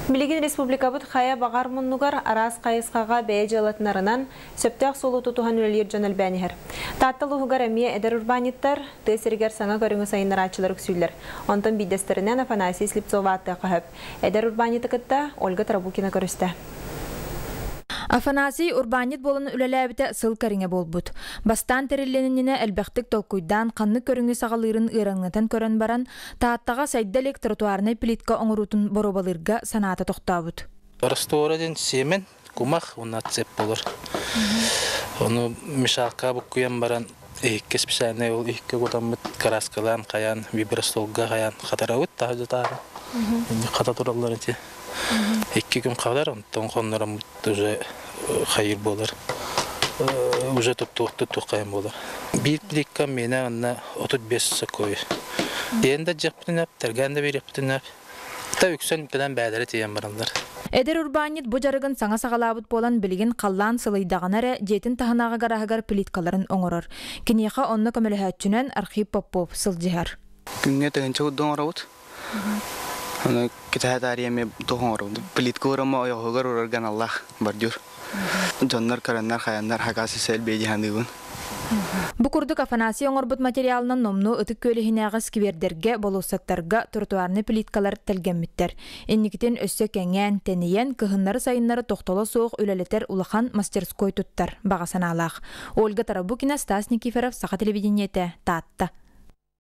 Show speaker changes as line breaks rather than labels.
Билигин республикабыт хайа баҕар муннугар араас хайысхаҕа бэйэ дьыалатынарынан сөптөөх суолу тутуһан үлэлиир дьон элбээн иһэр. Таатта улууһугар эмиэ эдэр урбаанньыттар, тыа сиригэр саҥа көрүҥү сайыннарааччылар үксүүллэр. Онтон биирдэстэринэн Афанасий Слепцов ааттыахха сөп. Эдэр урбаанньыты кытта Ольга Тарабукина көрүстэ.
Афанасий урбаанньыт буолан үлэлээбитэ сыл кэриҥэ буолбут. Бастаан тэриллиэн иннинэ элбэхтик толкуйдаан, ханнык көрүҥү саҕалыырын ыараҥнатан көрөн баран, Тааттаҕа сайда илик тротуарнай плитка оҥоруутун боруобалыырга санаата тохтообут.
Раствора диэн сиэмэн, кумах уонна цеп болар. Ону мешалка буккуйан баран иһиккэ специальный ол иһиккэ кутаммыт краскалаан хайаан вибростолга хайаан хатарабыт таһырдьа таары. Хата тураллар ити. 2 күн хаалар, онтон хоннороммут уже хайыр буолар. Уже туттуох туттуох хайан буолар. Биир плитка миэнэ онно 35 сокой. Тиэн да дьиэхпитин өп, тэргээн да биэриэхпитин өп. Та үксэн кэлэн бээлэри тиийэн бараллар.
Эдэр урбаанньыт бу дьарыгын саҥа саҕалаабыт буолан билигин халлаан сылыйдаҕына эрэ дьиэтин таһынааҕы гарааһыгар плиткаларын оҥорор. Киниэхэ онно көмөлөһөөччүнэн Архип Попов сылдьыһар.
Күҥҥэ 1000 курдук оҥоробут. Аны кэтэһэ таарыйа эмиэ туох оҥоробут? Плитка уурама ойоҕоһугар уурарга аналлаах бордюр. Дьоннор көрөннөр хайаннар хакас элбиэ дии саныыбын.
Бу курдук Афанасий оҥорбут материалынан номнуо Ытык Күөл иһинээҕи сквердэргэ, болуоссаттарга тротуарнай плиткалар тэлгэммиттэр. Инникитин өссө кэҥээн, тэнийэн, кыһыннары-сайыннары тохтоло суох үлэлэтэр улахан мастерской туттар баҕа санаалаах. Ольга Тарабукина, Стас Никифоров, Саха телевидениетэ, Таатта.